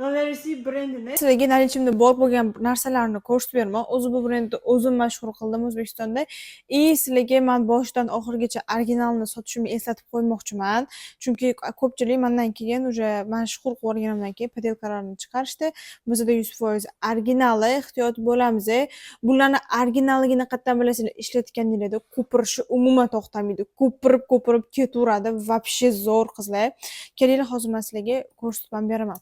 Lalrecipe brendini sizlarga наличие mda bor bo'lgan narsalarni ko'rsatib beraman. O'zi bu brendni o'zim mashhur qildim O'zbekistonda. И sizlarga man boshidan oxirigacha originalni sotishimni eslatib qo'ymoqchiman. Chunki ko'pchilik mandan keyin, уже mashhur qilib yuborganimdan keyin подделка larni chiqarishdi. Bizda 100% originali, ehtiyot bo'lamiz. Bularni originalligini qayerdan bilasizlar? Ishlatganinglarda ko'pirishi umuman to'xtamaydi. Ko'pirib, ko'pirib ketaveradi. Вообще zo'r, qizlar. Kelinglar, hozir man sizlarga ko'rsatib ham beraman.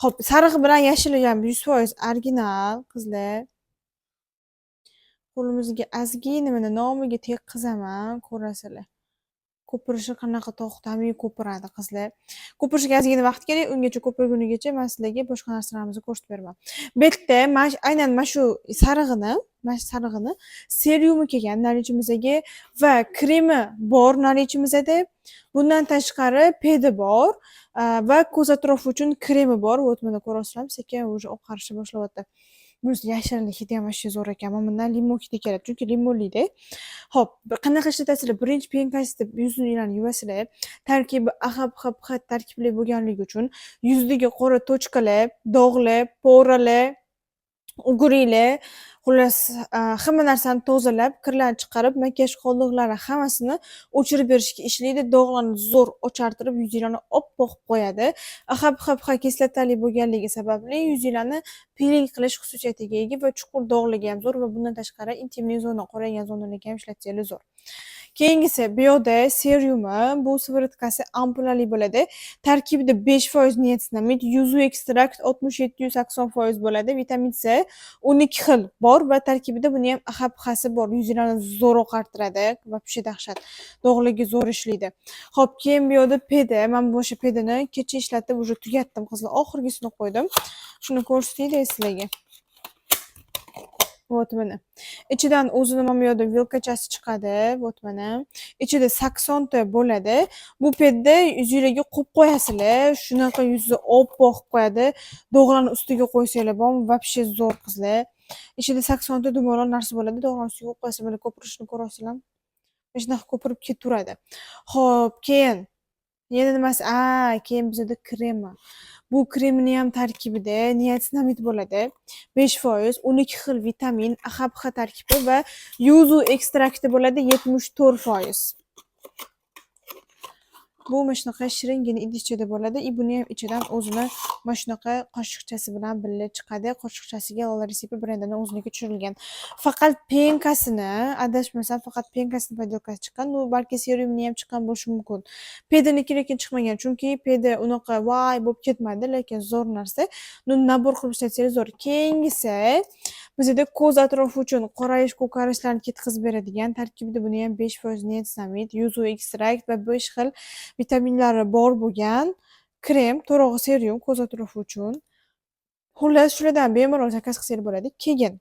Xo'p, sarig'i bilan yashili ham 100% original, qizlar. Qo'limizga ozgina mana nomiga teqqazaman, ko'rasizlar. Ko'pirishi qanaqa to'xtamay ko'piradi, qizlar. Ko'pirishiga ozgina vaqt kerak, ungacha, ko'pirgunigacha man sizlarga boshqa narsalarimizni ko'rsatib beraman. Bu yerda mana aynan mana shu sarig'ini seryumi kelgan наличие mizga va kremi bor наличие mizda. Bundan tashqari pedi bor va ko'z atrofi uchun kremi bor. Вот, mana ko'ryapsizlarmi, sekin уже oqarishni boshlayapti. Bunisi yashirin hidi ham вообще zo'r ekan. Mana bundan limon hidi keladi, chunki limonlida. Xo'p, qanaqa ishlatasizlar? Birinchi пенка sida yuzinglarni yuvasizlar. Tarkibi AHA, PHA, PH tarkibli bo'lganligi uchun yuzdagi qora точка lar, dog'lar, пора lar, угри lar, xullas, hamma narsani tozalab, kirlarni chiqarib, makiyaj qoldiqlari hammasini o'chirib berishga ishlaydi. Dog'larni zo'r ochartirib, yuzinglarni oppoq qilib qo'yadi. AHA, PHA, PH kislotali bo'lganligi sababli yuzinglarni piling qilish xususiyatiga ega va chuqur dog'larga ham zo'r va bundan tashqari интимный zona, qoraygan zonalarga ham ishlatsanglar zo'r. Keyingisi bu yoqda seryumi, bu сыворотка si ampulali bo'ladi. Tarkibida 5% niacinamid, yuzu ekstrakt 67-80% bo'ladi. Vitamin C 12 xil bor va tarkibida buni ham AHA, PHasi bor. Yuzinglarni zo'r oqartiradi. Вообще dahshat. Dog'larga zo'r ishlaydi. Xo'p, keyin bu yoqda pedi. Men bu o'sha pedini kecha ishlatib уже tugatdim, qizlar. Oxirgisini qo'ydim. Shuni ko'rsatayda sizlarga. Вот, mana. Ichidan o'zini mana bu yoqda vilkachasi chiqadi. Вот, mana. Ichida 80 ta bo'ladi. Bu pedni yuzinglarga qo'yib qo'yasizlar. Shunaqa yuzni oppoq qilib qo'yadi. Dog'larni ustiga qo'ysanglar bormi, вообще zo'r, qizlar. Ichida 80 ta dumaloq narsa bo'ladi. Dog'larni ustiga qo'yib qo'yasizlar. Mana, ko'pirishini ko'ryapsizlarmi? Mana shunaqa ko'pirib ketaveradi. Xo'p, keyin yana nimasi? A, keyin bizada kremi. Bu kremini ham tarkibida niacinamid bo'ladi. 5%, 12 xil vitamin, AHA, PH tarkibi va yuzu ekstrakti bo'ladi 74%. Bu mana shunaqa shiringina idishchada bo'ladi и buni ham ichidan o'zini mana shunaqa qoshiqchasi bilan birga chiqadi. Qoshiqchasiga Lola Recipe brendini o'ziniki tushirilgan. Faqat пенка sini, adashmasam, faqat пенка sini подделка si chiqqan. Ну, balki seryumni ham chiqqan bo'lishi mumkin. Pediniki lekin chiqmagan, chunki pedi unaqa voy bo'lib ketmadi, lekin zo'r narsa. Ну, набор qilib ishlatsangiz zo'r. Keyingisi bizada ko'z atrofi uchun qorayish, ko'karishlarni ketkazib beradigan, tarkibida buni ham 5% niacinamid, yuzu ekstrakt va 5 xil vitaminlari bor bo'lgan krem, to'rog'i seryum ko'z atrofi uchun. Xullas, shulardan bemalol zakaz qilsangiz bo'ladi. Keyin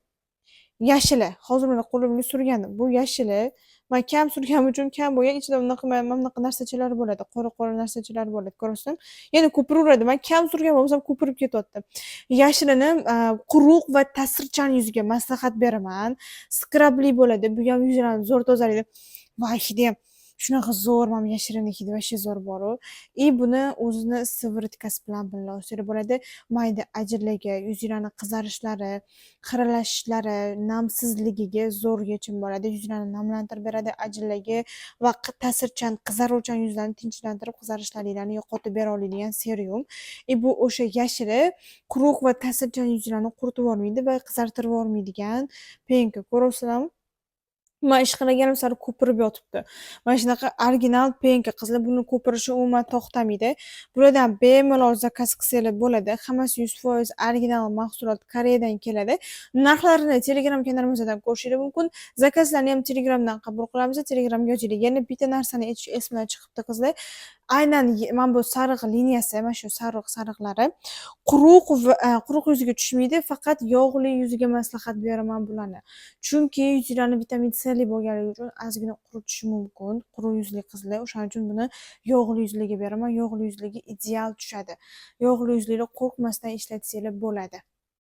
yashili. Hozir mana qo'limga surganim. Bu yashili. Man kam surganim uchun kam bo'lgan. Ichida bunaqa, mana bunaqa narsachalar bo'ladi. Qora-qora narsachalar bo'ladi. Ko'rasizmi? Yana ko'piraveradi. Man kam surgan bo'lsam, ko'pirib ketyapti. Yashilini quruq va ta'sirchan yuzga maslahat beraman. Skrabli bo'ladi. Bu ham yuzlarni zo'r tozalaydi. Voy, hidiyam shunaqa zo'r, mana bu yashirin hidi вообще zo'r boru. И buni o'zini сыворотка si bilan birga olsanglar bo'ladi. Mayda ajinlarga, yuzinglarni qizarishlari, xiralashishlari, namsizligiga zo'r yechim bo'ladi. Yuzlarni namlantirib beradi, ajinlarga va ta'sirchan, qizaruvchan yuzlarni tinchlantirib, qizarishlaringlarni yo'qotib bera oladigan seryum. И bu o'sha yashili, quruq va ta'sirchan yuzlarni quritib yubormaydi va qizartirib yubormaydigan пенка. Ko'ryapsizlarmi? Man ishqalaganim sari ko'pirib yotibdi. Mana shunaqa original пенка, qizlar, buni ko'pirishi umuman to'xtamaydi. Bulardan bemalol zakaz qilsanglar bo'ladi. Hammasi 100% original mahsulot, Koreyadan keladi. Narxlarini Telegram kanalimizdan ko'rishingiz mumkin. Zakazlarni ham Telegramdan qabul qilamiz. Telegramga yozinglar. Yana bitta narsani aytish esimdan chiqibdi, qizlar. Aynan mana bu sariq liniyasi, mana shu sariq sariqlari quruq va quruq yuzga tushmaydi, faqat yog'li yuzga maslahat beraman bularni. Chunki yuzlarni vitamin C li bo'lganligi uchun ozgina quritishi mumkin quruq yuzli qizlar. O'shaning uchun buni yog'li yuzliga beraman. Yog'li yuzliga ideal tushadi. Yog'li yuzlilar qo'rqmasdan ishlatsanglar bo'ladi.